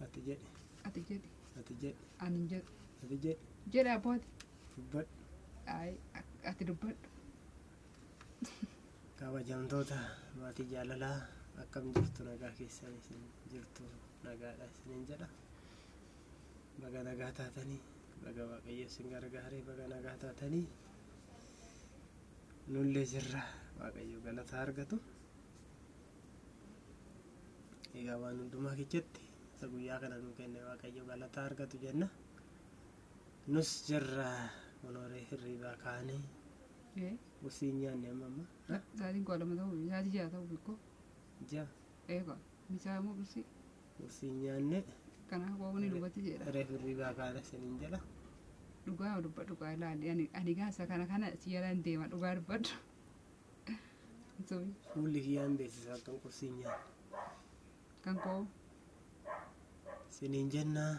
Ati jedhi. Ati jedhi. Ati jedhi. Ani hin jedhu. Ati jedhi. Jedhi abbooti. Dubbadhu. Ayi ati dubbadhu. Kabajamtoota maatii jaalalaa, akkam jirtu? Nagaa keessan isin jirtu? Nagaadha isiniin jedha. Baga nagaa taatanii, baga Waaqayyo isin gargaaree, baga nagaa taatanii. Nullee jirra, Waaqayyo galata argatu. Egaa waan hundumaa keessatti isa guyyaa kana nuu kenne Waaqayyo galata argatu jenna. Nus jirra, kunooree hirriibaa kaanee qursii hin nyaanne amma amma. Sa'aatiin 12 ta'uu, sa'aatii 6 ta'uu beekoo. Ja'a. Eegaa misaa moo qursii? Qursii hin nyaanne. Kanaaf qoomni dubbatti jedha. Reef hirriibaa kaana isiniin jedha. Dhugaa dubbadhu kaa ilaali, ani gaasa kana kana si jalaan deema, dhugaa dubbadhu. Sobi. Fuulli kiyyaan beeksisa akkan qursii hin nyaanne. Kan koo. Isiniin jennaa.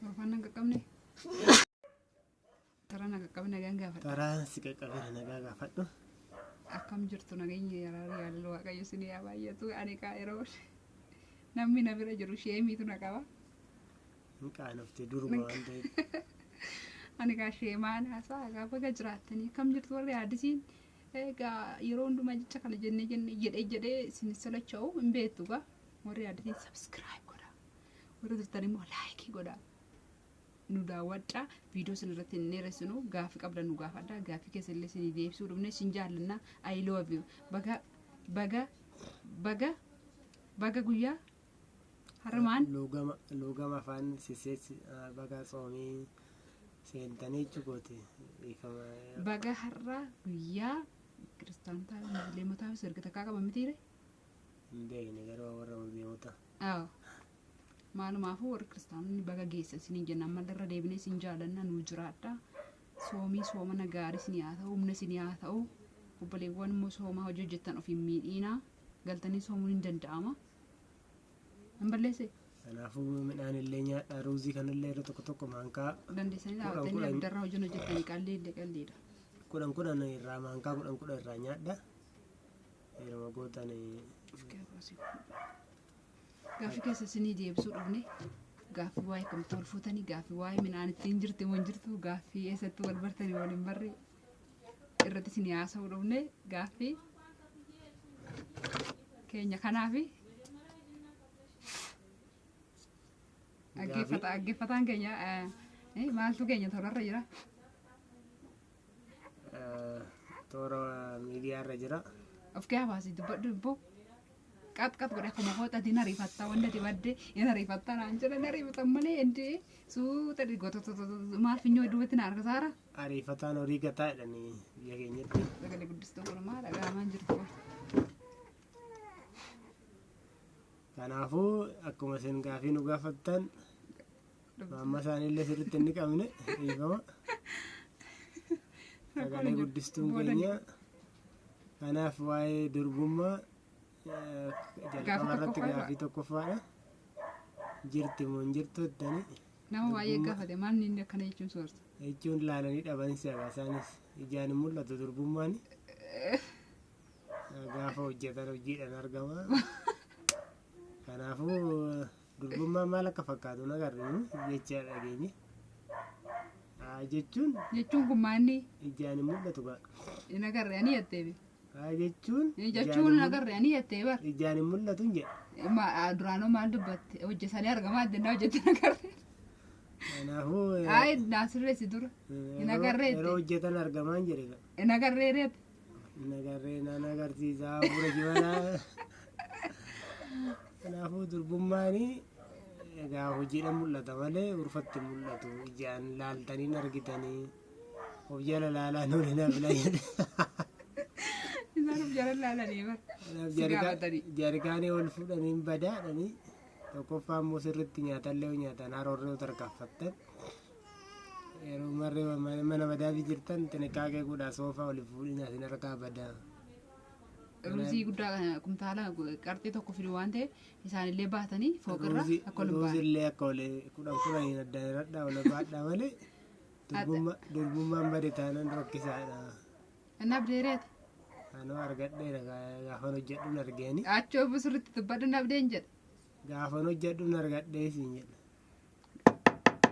Afaan nan qaqqabne. Taraa na qaqqabe, nagaan gaafadha. Taraan si qaqqabeera, nagaa gaafadhu. Akkam jirtu? Nageenya yaraarii yaalala Waaqayyo isin yaa baay'atu. Ani kaa yeroo namni na bira jiru sheemiitu na qaba. Hin qaanofte durba waan ta'eef. Ani kaa sheemaan haasaa gaa. Baga jiraattanii, akkam jirtu warri addisiin? Egaa yeroo hundumaa jecha kana jennee jennee jedhee jedhee isin solacha'u hin beektu gaa. Warri addisiin subscribe godha. Warri turtan immoo like godha. Nu daawwadha. Viidiyoo isin irratti hin dheeressinu, gaaffii qabdan nu gaafadha. Gaaffii keessa illee isin deebisuu dhufne. Isin jaallanna. I love you. Baga baga baga baga guyyaa harmaan Luugama luugama afaan siseessi, baga tsoomii seentanii jechuukooti. Dhiifama. Baga har'a guyyaa kiristaanotaa, musliimotaafis erga takkaa qaba mitiire? Hin beekne garuu warra musliimota. Maalumaafuu warri kiristaanonni baga geessan isiniin jenna. Ammallee irra deebinee isin jaalanna, nuu jiraadha. Soomii soomana gaarii isinii haa ta'u, humna isinii haa ta'u. Obboleewwan immoo soomaa hojii hojjettan of hin miidhiinaa. Galtanii soomuun hin danda'ama. Hin balleesse? Kanaafuu midhaan illee nyaadhaa, ruuzii kanallee yeroo tokko tokko maankaa Dandeessanii 10 dhaabbatanii 10 abiddarraa hojii hojjettanii qallee illee qalleedha. 10 10 irraa, maankaa 10 10 irraa nyaadha. Yeroo gootan Gaaffii keessa isinii deebisuu dhufne. Gaaffii waa'ee akkamitti wal fuutanii, gaaffii waa'ee midhaan ittiin jirti moo hin jirtu, gaaffii eessatti wal bartanii wal hin barre irratti isinii haasa'uu dhufne. Gaaffii keenya kanaafi dhaggeeffataan keenya maaltu keenya toorarra jira? Toora miidiyaa irra jira. Of kee hawaasi dubbadhu ibboo. Qat qat godhe akkuma kooxatiin ariifattaa, wanta ati badde hin ariifattaa naan jedhan, ariifatan malee endee suuta goota maal finyoo duubatti na harkisaara. Ariifataan horii gataa jedhanii biyya keenyatti. Sagalee guddistuu kun maal dhaga'amaan jirtu? Kanaafuu akkuma isin gaafii nu gaafattan, amma isaaniillee sirriitti hin dhiqamne, dhiifama. Sagalee guddistuun keenya kanaaf waa'ee durbummaa jalqaba irratti gaaffii tokkoffaadha. Jirti moo hin jirtu jettanii. Nama baay'ee gaafate, maal inni akkana jechuun soorta. Jechuun laalanii dhaban si'a, isaanis ijaan hin mul'atu durbummaan. Gaafa hojjetan hojiidhaan argama. Kanaafuu durbummaan maal akka fakkaatu nagarru jecha dhageenye. Jechuun Jechuun kun maanni ijaan hin mul'atu gaa. Hin agarre ani jetteebi. Jechuun Jechuun hin agarre ani jettee bar. Ijaan hin mul'atu hin jedhe. Duraanoo maal dubbatte? Hojjetanii argamaa addunyaa hojjetan agarre. Kanaafuu Ayi naasirreessi dura. Hin agarree yeroo hojjetan argamaa hin jedhe. Hin agarree reet. Hin agarree naan agarsiisaa hafuura jibanaa. Kanaafuu durbummaan egaa hojiidhaan mul'ata malee urfatti mul'atu. Ijaan laaltanii hin argitanii, of jala laalaa nuun hin hafna jedhe. Isaan of jala laalanii bar. Si gaafatanii. Jaarkaanii ol fuudhanii hin badaadhanii. Tokkoffaa immoo sirriitti nyaatallee yoo nyaatan haroorree yoo tarkaanfattan, yeroo marree mana madaafii jirtan xiniqaaqee godhaa, soofaa ol fuudhinaa isin harkaa badaa. Ruuzii guddaa kana kumtaala qarxii tokko fidu waan ta'eef isaanillee baatanii fooqirra akka ol hin baane. Ruuzillee akka ol 10 10n addaan irradhaa ol baadhaa malee durbummaan bade taanaan rakkisaadha. Innaaf deereeti. Anoo argadheera gaafan hojjedhuun argeeni. Achoo sirriitti dubbadhu nabdeen jedha. Gaafan hojjedhuun argadhee siin jedha.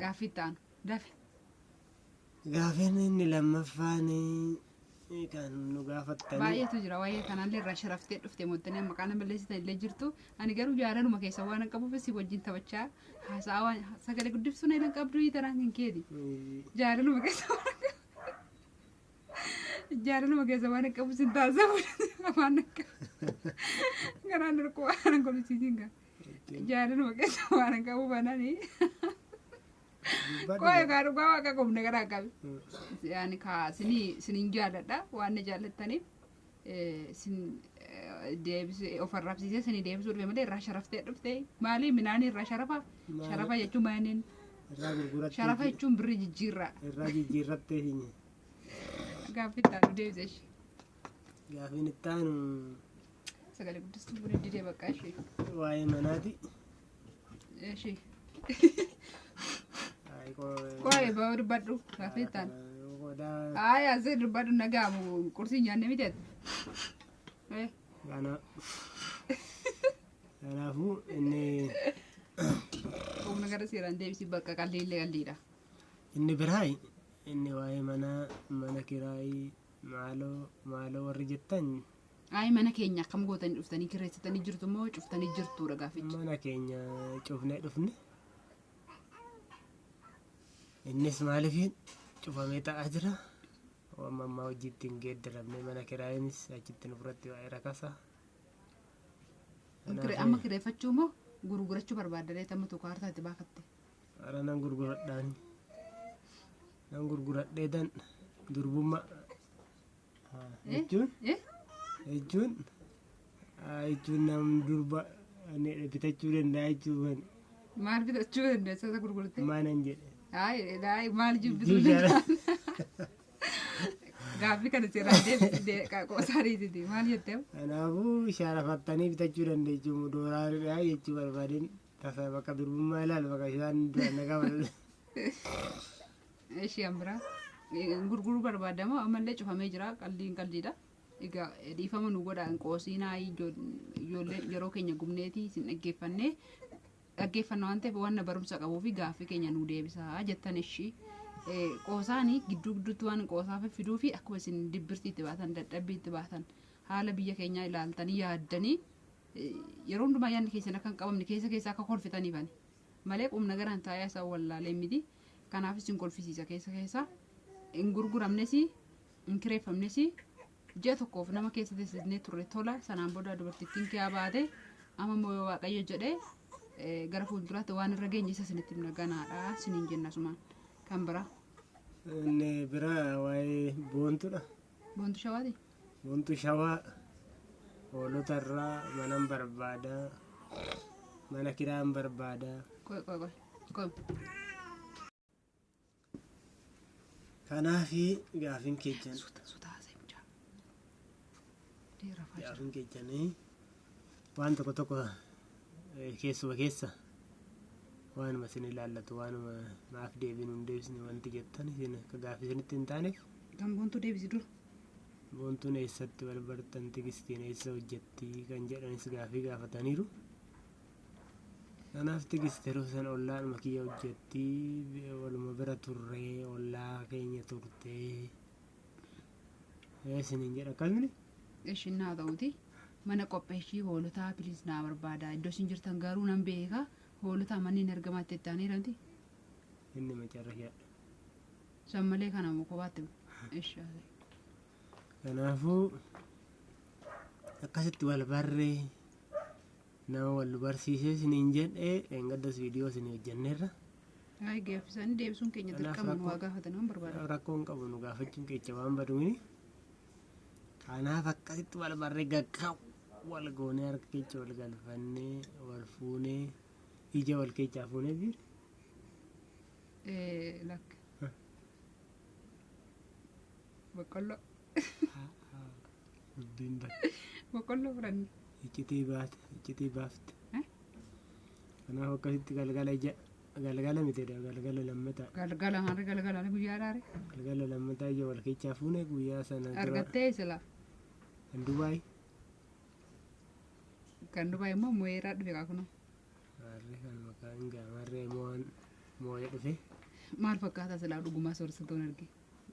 Gaaffii itti aanu dafe. Gaafiin inni lammaffaan kan nu gaafattanii. Baay'eetu jira waa'ee kanallee irraa sharaftee dhufte moottanii maqaa nama balleessitan illee jirtu. Ani garuu jaalaluma keessa waan hin qabuuf si wajjin taphachaa haasa'aa waan sagalee guddiftuu na hin qabdu taraan kan keeti. Jaalaluma keessa waan qabu. Jaalaluma keessa waan hin qabu sin taasisu afaan akka garaan dhulquu waan hin kolfisiisin gaa. Jaalaluma keessa waan hin qabu bananii. Qo'ee gaa dhugaa waaqa qubne garaa qabe. Yaani kaa sinii sinin jaalladha waan na jaallattaniif sin deebisee of arrabsiisee sinii deebisuu dhufe malee irraa sharaftee dhufte maali midhaan irraa sharafa sharafa jechuun maaliin Irraa gurgurattee. sharafa jechuun birrii jijjiirraa Irraa jijjiirrattee siin jedha. Gaaffii itti aanu deebise ishee. Gaafiin itti aanu Sagalee guddistuu kun didee bakka ishee. waa'ee manaati. Ishee. Qo'ee ba'uu dubbadhu gaaffii itti aanu. Qodaa Ayi asii dubbadhu nagaamu qursii nyaanne miti ati. kana kanaafuu inni Humna gara seeraan deebisii bakka qalliillee qalliidha. Inni biraa inni waa'ee manaa mana kiraayii maaloo maaloo warri jettan. Ayi mana keenya akkam gootanii dhuftanii kireessitanii jirtu moo cuftanii jirtudha gaafichi. Mana keenya cufnee dhufne. Innis maaliif cufamee ta'aa jira? Waan ammaa hojiitti hin geeddaramne mana kiraayinis achitti nu biratti waa'ee rakasa. Amma kireeffachuu moo gurgurachuu barbaadda amma tokko hartaatti baafatte? Ara nan gurguradhaani. Nan gurguradhee tan durbummaa. Jechuun jechuun jechuun nam durba bitachuu danda'a jechuun. Maal bitachuu dandeessa isa gurgurte? Maanan jedhe. Ayi maal jibbisuu danda'a? Gaaffii kana seeraan deebisee qoosaariititi maal jettee? Kanaafuu sharafattanii bitachuu dandeechu doolaariidha jechuu barbaadeen tasa bakka durbummaa ilaalu bakka isaan duraan na qaban. Ishee biraa gurguruu barbaadama ammallee cufamee jira qalliin qalliidha. Egaa dhiifama nu godha qoosiinaa ijoollee yeroo keenya gubneetii isin dhaggeeffannee dhaggeeffanna waan ta'eef waan barumsa qabuu fi gaaffii keenya nu deebisaa jettan ishii. Qoosaanii gidduu gidduutti waan qoosaa fiduu fi akkuma isin dibbirtii itti baatan dadhabbii itti baatan haala biyya keenyaa ilaaltanii yaaddanii yeroo hundumaa yaadni keessan akka hin qabamne keessa keessa akka kolfitaniifani malee qubna garaan taa'ee isaan wallaalee miti. Kanaaf isin kolfisiisa keessa keessa hin gurguramnes hin kireeffamnes ji'a tokkoof nama keessa teessisnee turre tola sanaan booda dubartittiin kiyaa baate amma immoo yoo waaqayyo jedhee gara fuulduraatti waan irra geenye isa isinitti himna ganaadha isiniin jenna sumaan kan biraa. Inni biraa waa'ee boontuudha. Boontu shawaati? Boontu shawaa hoolota irraa manan barbaada mana kiraan barbaada. Qoy qoy qoy qoy. Kanaafi gaafiin keechan. Suuta suuta haasa'e mucaa. Rafaa jira. Gaafiin keechanii waan tokko tokko keessuma keessa waanuma isin ilaallatu waanuma maaf deebiin hin deebisne wanti jettan isin akka gaaffii isinitti hin taaneef. Kan boontuu deebisi dura. Boontuun eessatti wal bartan tigistiin eessa hojjetti kan jedhanis gaaffii gaafataniiru. Kanaaf tigist yeroo sana ollaadhuma kiyya hojjetti waluma bira turree ollaa keenya turtee isiniin jedha akkamini? Ishiin naa ta'uti mana qopheeshii hoolotaa piliis naa barbaada iddoo isin jirtan garuu nan beeka hoolotaa manneen argamaatti itti aaneeranti. Inni macarrashaadha. San malee kana kobaatti ishee. Kanaafuu akkasitti wal barree nama wal barsiisee isiniin jedhee dheengaddas viidiyoo isinii hojjenneerra. Ay gaaffisanii deebisuun keenya dirqama nu waa gaafatan waan barbaada. Rakkoo hin qabu nu gaafachuun keessa waan baduuni. Kanaaf akkasitti wal barree gaggaa'u wal goonee harka keessa wal galfannee wal fuunee ija wal keessaa fuunee jiru. Lakka. Boqqolloo. Dubbiin batte. Boqqolloo fudhanne. Iccitii baate iccitii baafte. Kanaaf akkasitti galgala ija galgala miti galgala lammataa. Galgala harri galgala guyyaa dhaare. Galgala lammataa ija wal keessaa fuune guyyaa sana dura. Argattee sila. Kan Dubaay. Kan Dubaay immoo moo'eeraa dhufe kaa kunoo. Maarree kan maqaan gaa maarree moo'aan moo'ee dhufe. Maal fakkaata silaa dhugumaa soorsitoon arge.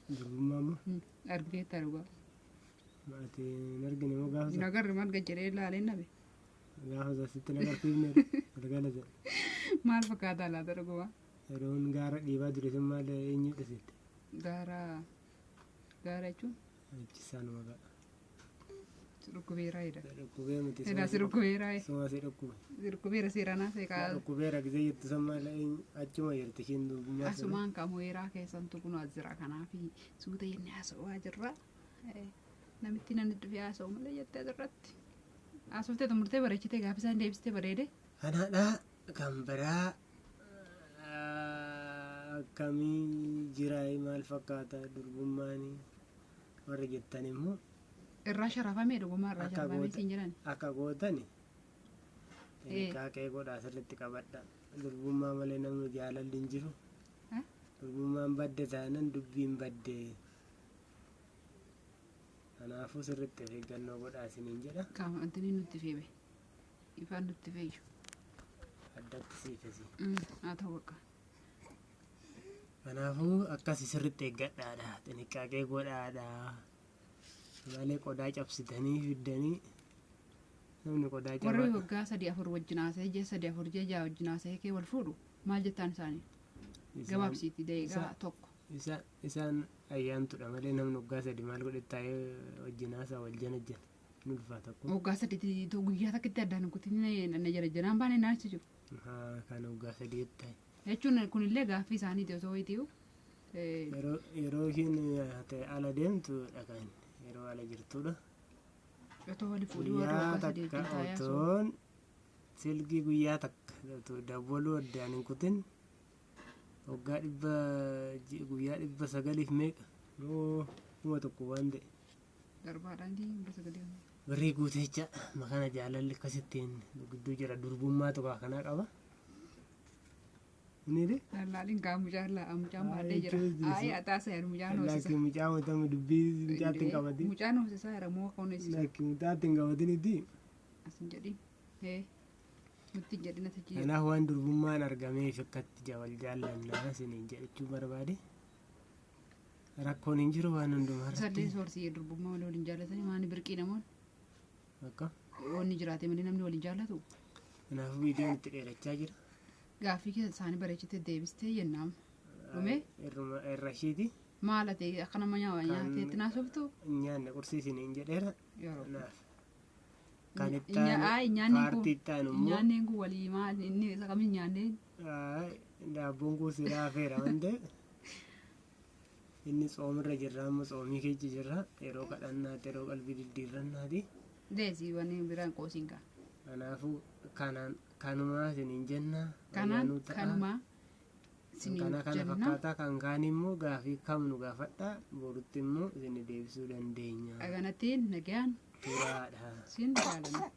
Durbummaa immoo Argiteetta dhugaa. ati hin argine moo gaafa sana? Nagarri maal gajjaree ilaalee nabe. Gaafa sana sitti nagarsiifne galgala sana. Maal fakkaata laata dhugumaa? Yeroon gaara dhiibaa ture sun maal eenyu dhisitte? Gaara gaara jechuun Achi isaanuma ga'a. si dhukkubeeraa jedha. Dhukkubee miti. Silaa si dhukkubeeraa Suma si dhukkube. si dhukkubeera seeranaa seeqaa. Dhukkubeera gisee jettu sun maal eenyu achuma jirti ishiin durbummaa sana. Asumaan qamoeeraa keessantu kun as jira kanaaf suuta jennee haasa'aa jirra. Namitti nan dhufee haasa'u malee jettee asirratti. Haasoftee xumurtee bareechitee gaafa isaan deebistee bareede. Kanaadha kan biraa akkamii jira maal fakkaata durbummaan warra jettan immoo Irraa sharafamee dhugumaa irraa Akka sharafamee goota. siin jedhan. akka gootani xinqaaqee godhaa sirriitti qabadha. Durbummaa malee namni jaalalli hin jiru. Eh? Durbummaan badde taanan dubbiin badde. Kanaafuu sirriitti of eeggannoo godhaa isiniin jedha. Qaama wanti nutti feebe. Ifaan nutti feeyyu. Addatti siifesi. Haa ta'u bakka. Kanaafuu akkasi sirriitti eeggadhaadha. Xinqaaqee godhaadha. Malee qodaa cabsitanii fiddanii namni qodaa Warri cabaa. waggaa 3 4 wajjin haasa'ee ji'a 3 4 ji'a 6 wajjin haasa'ee kee wal fuudhu maal jettaan isaanii? Gabaabsiitii daqiiqaa 1. Isaan ayyaantudha malee namni waggaa 3 maal godhe taa'ee wajjin haasaa wal jana jana. Ni ulfaata kun. Waggaa 3 guyyaa takkitti addaan hin kutin na jala janaan baane naachuu jiru. Haa, kan waggaa 3 ta'e. Jechuun kunillee gaaffii isaaniiti osoo wayiitiyu. Yeroo ishiin ta'e ala deemtu dhagaan yeroo ala jirtudha. Otoo wali fuudhii warra Guyyaa waggaa 3 takka wajjin taa'ee haasa'u. otoon silkii guyyaa takka otoo dawwaluu addaan hin kutin waggaa dhibba guyyaa 900f meeqa moo 1000 waan ta'e. Darbaadhaan 900. Birrii guutecha makana jaalalli akkasittiin gidduu jira durbummaa tokko kanaa qaba. Inni Lallaaliin gaa mucaan laa mucaan baadhee jira. Ayi ataasa jedhu mucaan hoosisa. Lakki mucaa matamu dubbii mucaatti hin qabatin. Mucaan hoosisaa jira moo akka hoosisa. Lakki mucaatti hin qabatinitti. As hin jedhin. Ee nutti hin jedhin ati jira. Kanaaf waan durbummaan argameef akkatti wal jaallannaa isiniin jedhachuu barbaade. Rakkoon hin jiru waan hundumaa Isallee irratti. soorsii durbummaa malee waliin jaallatanii maani birqii namoonni Akka wanni jiraate malee namni waliin jaallatu. kanaafuu viidiyoon itti dheerachaa jira. Gaaffii keessa isaanii bareechitee deebistee jennaam. Dhume Irra ishiiti. maal ati akka nama nyaateetti naasoftu? Nyaanne qursii isiniin jedheera. Yeroo. Kanaaf kan itti aanu Nyaanni paartii itti aanu immoo nyaanneen kun walii maal inni isa kamiin nyaanneen? Daabboon kun silaa hafeera waan ta'eef inni tsoomirra jirra amma tsoomii keessa jirra yeroo kadhannaati yeroo qalbii diddiirrannaati. Deesii wanni biraan qoosiin gaa. Kanaafuu kanaan kanumaa isiniin jenna. Kanaan ayyaanuu ta'a. kanumaa isiniin Kana kana jenna. fakkaataa kan kaan immoo gaafii kamnu gaafadha borutti immoo isin deebisuu dandeenya. Dhaganattiin nagaan Turaadha. isin jaalanna.